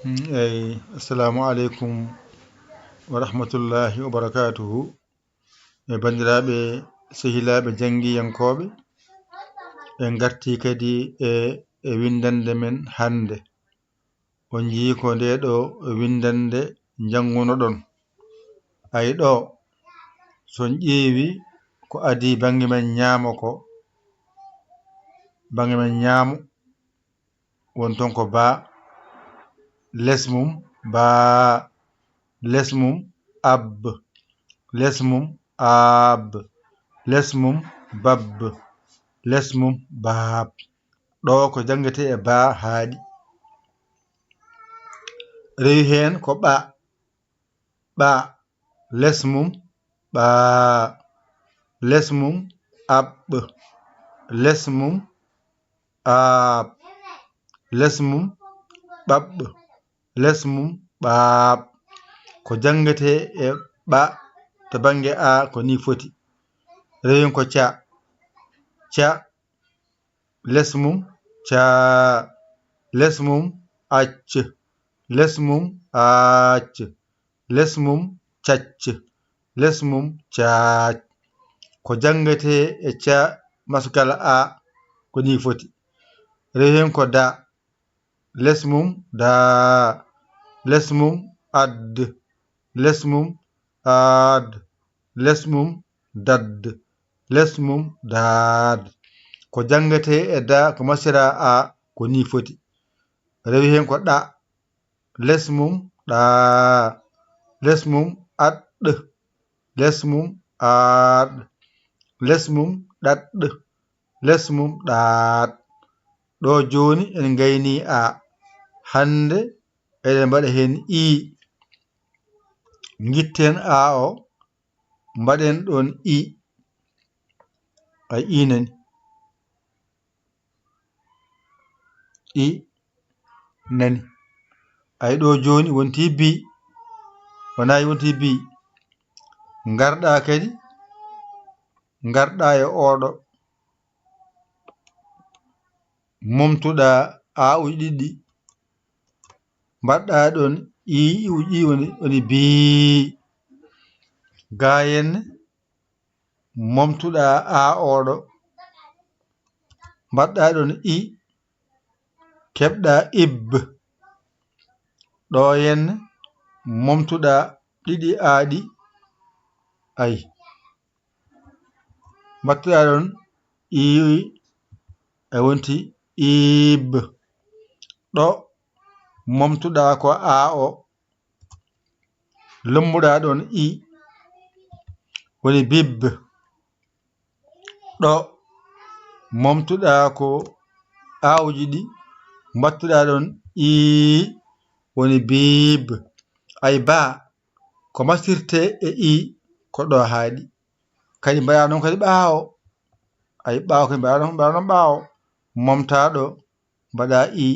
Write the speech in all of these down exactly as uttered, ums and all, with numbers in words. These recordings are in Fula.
Mm, eyi, assalamu aleykum wa rahmatullahi wa barakatuhu. E banndiraaɓe, sehilaaɓe janngiyankooɓe, en ngartii kadi e, e winndannde men hannde. On njiyii ko ndee ɗoo winndannde njanngunoɗon. Ay ɗoo, so on ƴeewi ko adii bannge men ñaamo ko, bannge men ñaamo, won toon ko baa, les mum baa, les mum ab, les mum aab, les mum bab, les mum baab. Ɗoo ko janngetee e baa haaɗi. Rewi heen ko ɓa, ɓa, les mum ɓaa, les mum aɓɓ, les mum aaɓ, les mum ɓaɓɓ, les mum ɓaaɓ. Ko janngetee e ɓa to bannge a ko nii foti. Rewi ko ca, ca, les mum caa, les mum acc, les mum aac, les mum cacc, les mum caac. Ko janngetee e ca masgal a ko nii foti. Rewi heen ko da, les mum daa, les mum add, les mum aadd, les mum dadd, les mum daad. Ko janngetee e da ko masira a ko nii foti. Rewi heen ko ɗa, les mum ɗaa, les mum aɗɗ, les mum aaɗ, les mum ɗaɗɗ, les mum ɗaaɗ. Ɗo jooni en ngaynii a. Hannde eɗen mbaɗa heen ii. Ngitten a o, mbaɗen ɗoon i. Ay, i nani. I nani. Ay, ɗo jooni wonti bi. Wonaa wonti bi. Ngarɗa kadi. Ngarɗa e oɗo. Momtuɗa a uji ɗiɗi. Mbaɗɗa ɗoon i, i uji ɗiɗi woni, woni bii. Gaayen. Momtuɗa a oɗo. Mbaɗɗa ɗoon i, keɓɗa ib. Ɗo henne momtuɗa ɗiɗi a ɗi. Ay. Mbattuɗa ɗoon i, e wonti ib. Ɗo momtuɗa ko a o. Lombuɗa ɗoon i, woni bib. Ɗo momtuɗa ko a uji ɗiɗi, mbattuɗa ɗoon i, woni bib. Ay, ba ko masirte e i ko ɗo haaɗi. Kadi mbaɗa noon kadi ɓaawo. Ay, ɓaawo kadi mbaɗa noon, mbaɗa noon ɓaawo. Momta ɗo, mbaɗa i,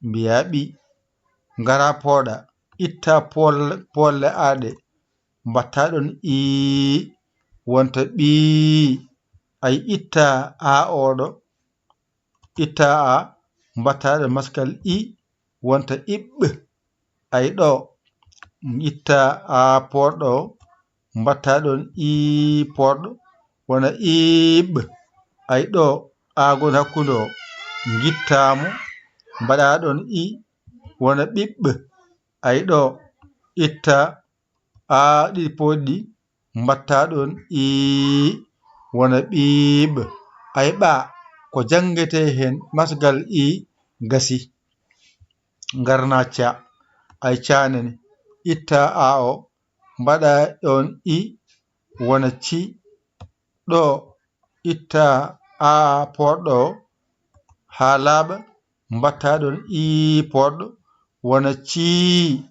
mbiya ɓi. Ngara pooɗa, itta poolle, poolle a ɗe. Mbatta ɗoon i, wonta ɓii. Ay, itta a oɗo, itta a, mbatta ɗoon maskal i, wonta iɓɓ. Ay, ɗo itta a pooɗo, mbatta ɗoon i pooɗo, wona iɓɓ. Ay, ɗo a gon hakkunde o, ngitta mo, mbaɗa ɗoon i, wona ɓiɓɓ. Ay, ɗo itta a ɗiɗi pooɗi ɗi, mbatta ɗoon i, wona ɓiiɓ. Ay, ɓa ko janngetee heen masgal i gasi. Ngarna ca. Ay, ca nani. Itta a o, mbaɗa ɗoon i, wona ci. Ɗo itta a pooɗo o haa laaɓa, mbatta ɗoon i pooɗo, wona cii.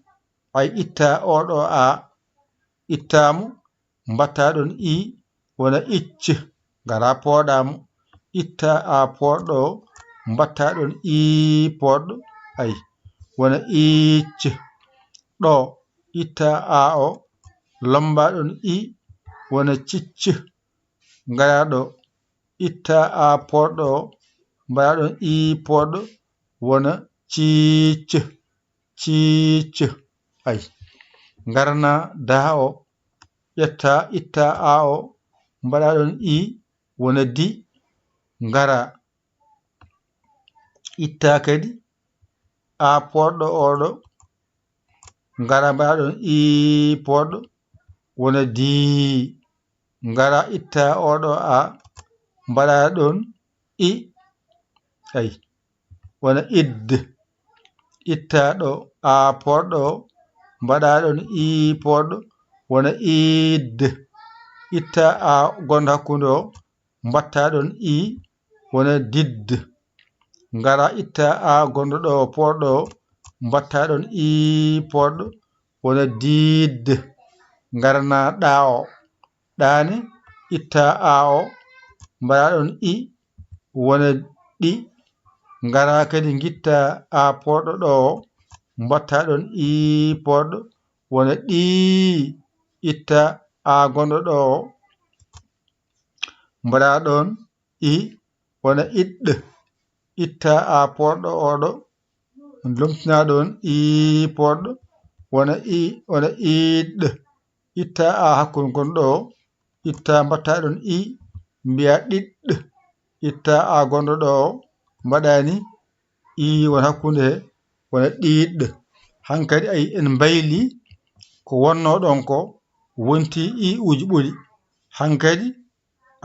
Ay, itta oɗo a, itta mo, mbatta ɗoon i, wona icc. Ngara pooɗa mo, itta a pooɗo o, mbatta ɗoon i pooɗo, ay, wona icc. Ɗo itta a o, lomba ɗoon i, wona cicc. Ngara ɗo, itta a pooɗo o, mbaɗa ɗoon i pooɗo, wona ciicc. ciic. Ay, ngarana daa o, ƴetta, itta a o, mbaɗa ɗon i, wona di, ngara, itta kadi a poɗɗo oɗo, ngara mbaɗa ɗon i poɗɗo, wona di, ngara itta oɗo a, mbaɗa ɗon i, ay, wona id, itta ɗo a poɗɗo, mbaɗa ɗon i poɗɗo, wona id, itta a gonɗo hakkunde o, mbatta ɗon i, wona did, ngara itta a gonɗo ɗo poɗɗo, mbatta ɗon i poɗɗo, wona did, ngarana ɗa o, ɗani, itta a o, mbaɗa ɗon i, wona ɗi, ngara kadi ngitta a poɗɗo ɗo, mbatta ɗon i poɗɗo, wona ɗi, itta a gonɗo ɗo, mbaɗa ɗon i, wona iɗɗ, itta a poɗɗo oɗo, lomtina ɗon i poɗɗo, wona i, wona iɗɗ, itta a hakkunde gonɗo o, itta mbatta ɗon i, mbiya ɗiɗɗ, itta a gonɗo ɗo o, mbaɗani i won hakkunde he, wona ɗiɗɗ. Hankadi ay en mbayli ko wonno ɗon ko wonti i uji ɓuri. Hankadi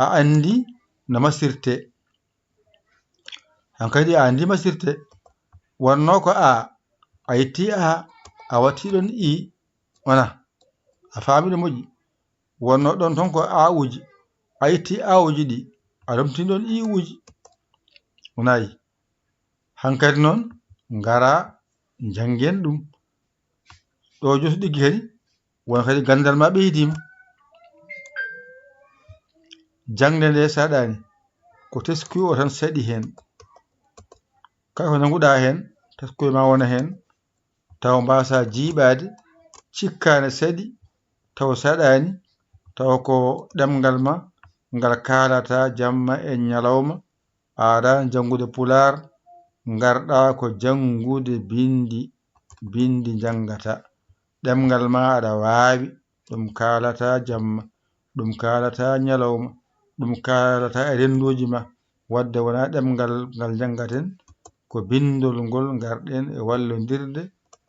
a andi no masirte. Hankadi a andi masirte. Wonno ko a, a itti a, a watti ɗon i, wona a faami ɗo moƴƴi. Wonno ɗon ton ko a uji, a itti a uji ɗi, a lomtin ɗon i uji. Wonayi. Hankadi noon ngara njanngen ɗum. Ɗo joto ɗiggi kadi, wona kadi ganndal ma ɓeydiima. Jaŋde nde saɗaani, ko teskuy o tan saɗi heen. Kala ko nannguɗaa heen, teskuy ma wona heen, taw mbaasa jiiɓaade, cikkaane saɗi, taw saɗaani, taw ko ɗemngal ma ngal kaalata jamma e ñalawma, aɗa janngude Pulaar, ngarɗa ko janngude binndi, binndi njanngata. Ɗemngal ma aɗa waawi, ɗum kaalata jamma, ɗum kaalata ñalawma, ɗum kaalata e rennduuji ma. Wadde wonaa ɗemngal ngal njanngaten, ko binndol ngol ngarɗen e wallondirde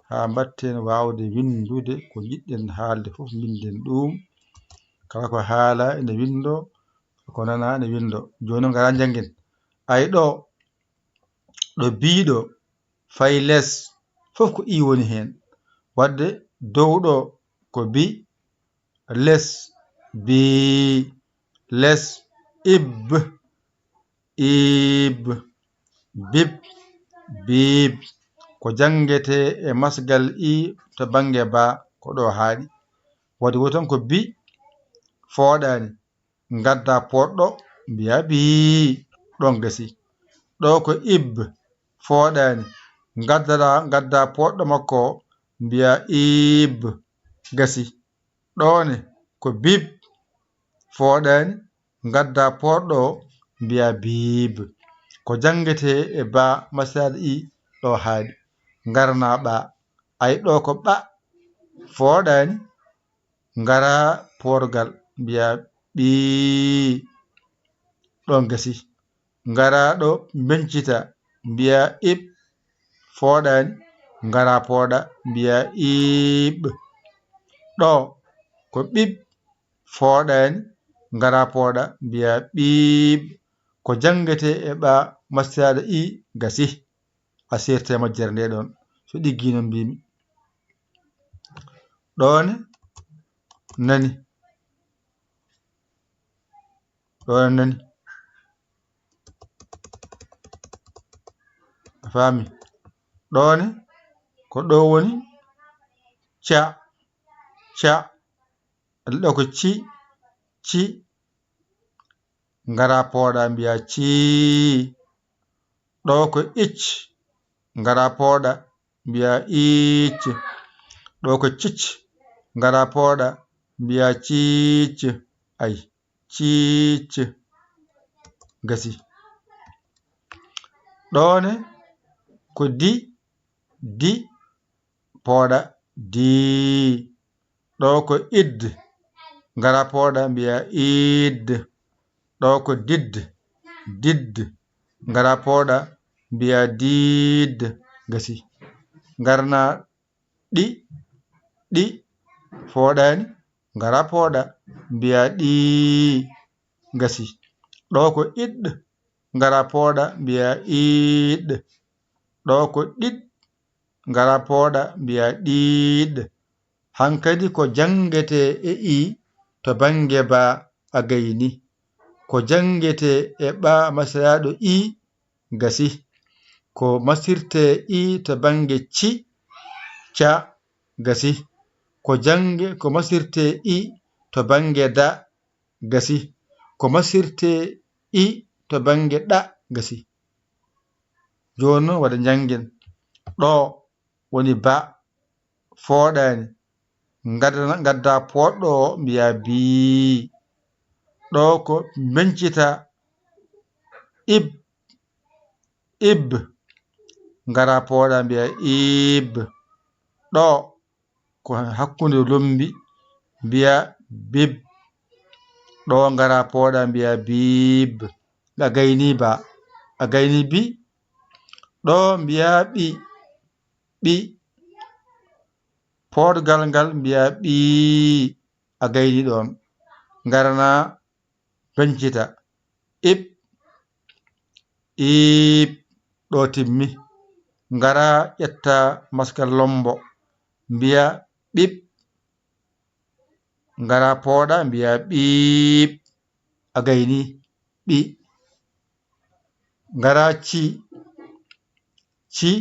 haa mbaɗten waawde winndude ko njiɗɗen haalde fof, mbinden ɗum. Kala ko haala ene winndoo, ko nana ene winndoo. Jooni noon, ngaraa njanngen. Ay ɗo, ɗo biiɗo, fay les, fof ko i woni heen. Wadde dow ɗo ko bi, les, bi, les, ib, ib, bib, bib. Ko janngetee e masgal i to bannge ba, ko ɗo haaɗi. Wadde woni tan ko bi fooɗaani. Ngadda poɗɗo, mbiya bii, ɗon gasi. Ɗo ko ib, fooɗaani. Ngadda, ngadda poɗɗo makko, mbiya iib, gasi. Ɗo ne ko bib, fooɗaani. Ngadda poɗɗo, mbiya biib. Ko janngetee e ba masal i ɗo haaɗi. Ngarna ɓa. Ay ɗo ko ɓa, fooɗaani. Ngara poorgal, mbiya ɓii, ɗon gasi. Ngara ɗo mbencita, mbiya iɓ, fooɗaani. Ngara pooɗa, mbiya iiɓ. Ɗo ko ɓiɓ, fooɗaani. Ngara pooɗa, mbiya ɓiiɓ. Ko janngetee e ɓa mastiraaɗo i gasi. A seerti e majjere nde ɗon. So ɗiggi noon mbimi. Ɗo ne nani. Ɗo ne nani. A faami? Ɗo ne ko ɗo woni ca, ca. Ɗo ko ci, ci. Ngara pooɗa mbiya cii. Ɗo ko ic. Ngara pooɗa mbiya iic. Ɗo ko cic. Ngara pooɗa mbiya ciic. Ay, ciic. Gasi. Ɗo ne ko di, di. pooɗa, dii. Ɗo ko id, ngara pooɗa, mbiya iid. Ɗo ko did, did, ngara pooɗa, mbiya diid. Gasi. Ngarna ɗi, ɗi, fooɗaani, ngara pooɗa, mbiya ɗii. Gasi. Ɗo ko iɗ, ngara pooɗa, mbiya iiɗ. Ɗo ko ɗiɗ, ngara pooɗa, mbiya ɗiiɗ. Hankadi ko janngetee e i to bannge ba, a gayni. Ko janngetee e ɓa masiraaɗo i, gasi. Ko masirtee i to bannge ci, ca, gasi. Ko jannge, ko masirtee i to bannge da, gasi. Ko masirtee i to bannge ɗa, gasi. Jooni noon waɗa njanngen. Ɗo woni ba, fooɗaani. Ngadda, ngadda pooɗɗo o, mbiya bii. Ɗo ko mbencita, ib, ib. Ngara pooɗa, mbiya iib. Ɗo ko hakkunde lombi, mbiya bib. Ɗo ngara pooɗa, mbiya biib. A gayni ba, a gayni bi. Ɗo mbiya ɓi, ɓi. Poodgal ngal mbiya ɓii, a gayni ɗoon. Ngarana bencita. Iɓ, iiɓ, ɗo timmi. Ngara ƴetta masgal lombo, mbiya ɓiɓ. Ngara pooɗa, mbiya ɓiiɓ. A gayni ɓi. Ngara ci, ci,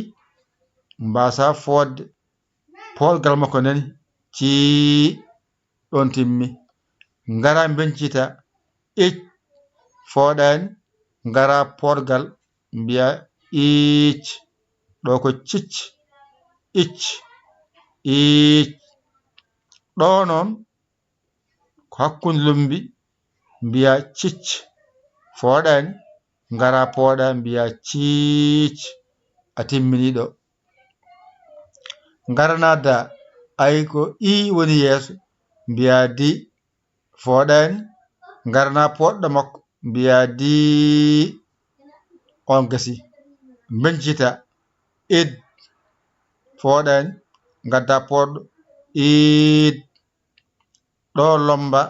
mbasa fodde. Poodgal makko nani, cii, ɗon timmi. Ngara mbencita, ic, fooɗaani. Ngara poodgal, mbiya iic. Ɗo ko cic, ic, iic. Ɗo noon, ko hakkunde lombi, mbiya cic, fooɗaani. Ngara pooɗa, mbiya ciic. A timmini ɗo. Ngarana da, ay ko ii woni yeeso, mbiya di, fooɗaani. Ngarana poodɗo makko, mbiya dii, on gasi. Mbencita, id, fooɗaani. Ngadda poodɗo, iid. Ɗo lomba,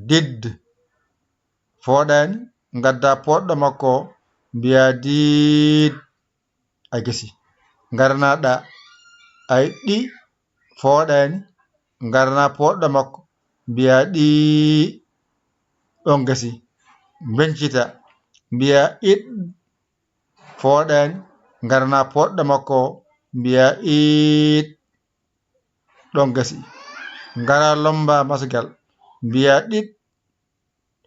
did, fooɗaani. Ngadda poodɗo makko, mbiya diid. A gasi. Ngarana ɗa, ay ɗi, fooɗaani. Ngarana poodɗo makko, mbiya ɗii. Ɗon gasi. Mbencita, mbiya iɗ, fooɗaani. Ngarana poodɗo makko, mbiya iiɗ. Ɗon gasi. Ngara lomba masgal, mbiya ɗiɗ,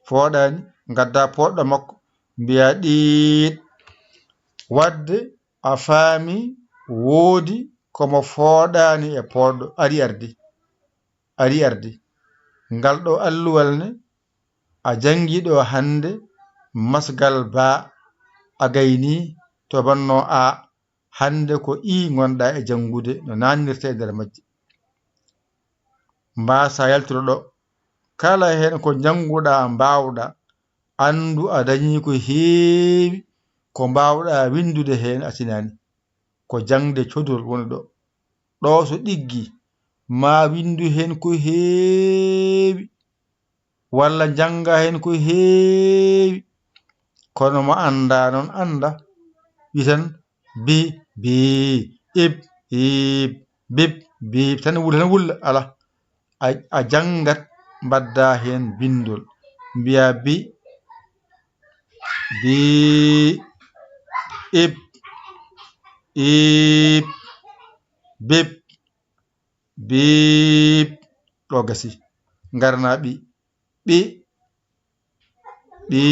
fooɗaani. Ngadda poodɗo makko, mbiya ɗiiɗ. Wadde a faami, woodi ko mo fooɗaani e poodɗo. Ari ardi. Ari ardi. Ngal ɗo alluwal ne, a janngi ɗo hannde masgal ba, a gayni to banno a. Hannde ko ii ngonɗa e janngude no naannirta e nder majje. Mbaasa yaltiro ɗo. Kala heen ko njannguɗa, mbaawɗa, anndu a dañii ko heewi ko mbaawɗa winndude heen a tinaani. Ko jaŋde codol woni ɗo. Ɗo so ɗiggi, ma winndu heen ko heewi, walla njannga heen ko heewi. Kono mo annda noon annda, wi tan bi, bi, ib, ib, bib, bib, tan wulla, tan wulla, ala. A, a janngat, mbaɗda heen binndol. Mbiya bi, bi, ib, ib, bib, bib. Ɗo gasi. Ngarna ɓi. Ɓi, ɓi,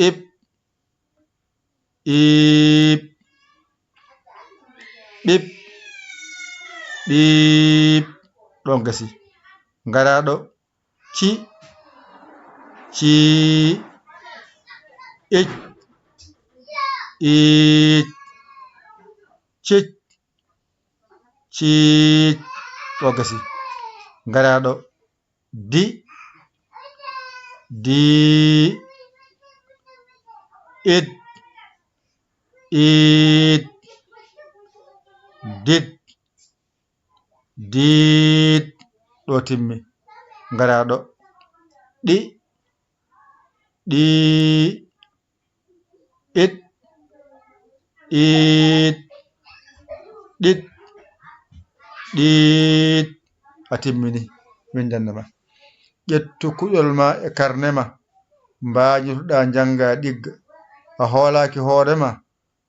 ib, iib, ɓib, ɓiib. Ɗon gasi. Ngara ɗo. Ci, cii, ic, iic, cic, Ciic. O gasi. Ngara ɗo. Di. Di. It. It. Dit. Dit. Ɗo timmi. Ngara ɗo. Ɗi. Ɗi. It. It. Ɗit. Ɗiit. A timmini winndannde ma. Ƴettu kuɗol ma e karne ma. Mbaañitoɗaa njannga ɗigga. A hoolaaki hoore ma.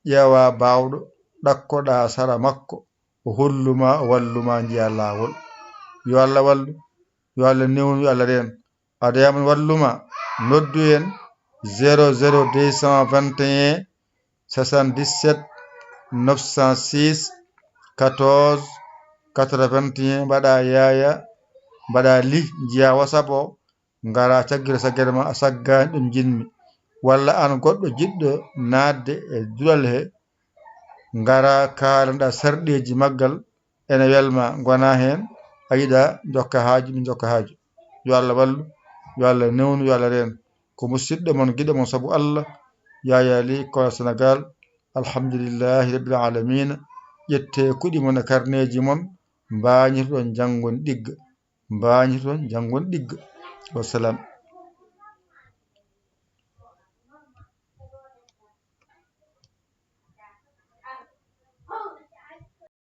Ƴeewa baawɗo. Ɗakkoɗaa sara makko. O hollu ma, o wallu ma njiya laawol. Yo Allah wallu. Yo Allah newnu, yo Allah reen. A dayamon walluma, noddu en zéro zéro deux cent vingt et un soixante-dix-sept neuf cent six quatorze quatre-vingt-un, mbaɗa yaaya, mbaɗa li, njiya WhatsApp o, ngara caggita saggere ma, a saggani ɗum jinmi. Walla an goɗɗo jiɗɗo naatde e duɗal he, ngara kaalanɗa sarɗeeji maggal, ene welma, ngona heen, a yiɗa jokka haaju, min jokka haaju. Yo Allah wallu, yo Allah newnu, yo Allah reen. Ko musidɗo mon, giɗo mon sabu Allah, Yaya Ly, Kola Sénégal. Alhamdulillahi Rabbil Alamina. Ƴette kuɗi mon e karneeji mon, mbaañitoɗon janngon ɗigga. Mbaañitoɗon janngon ɗigga. Wassalam.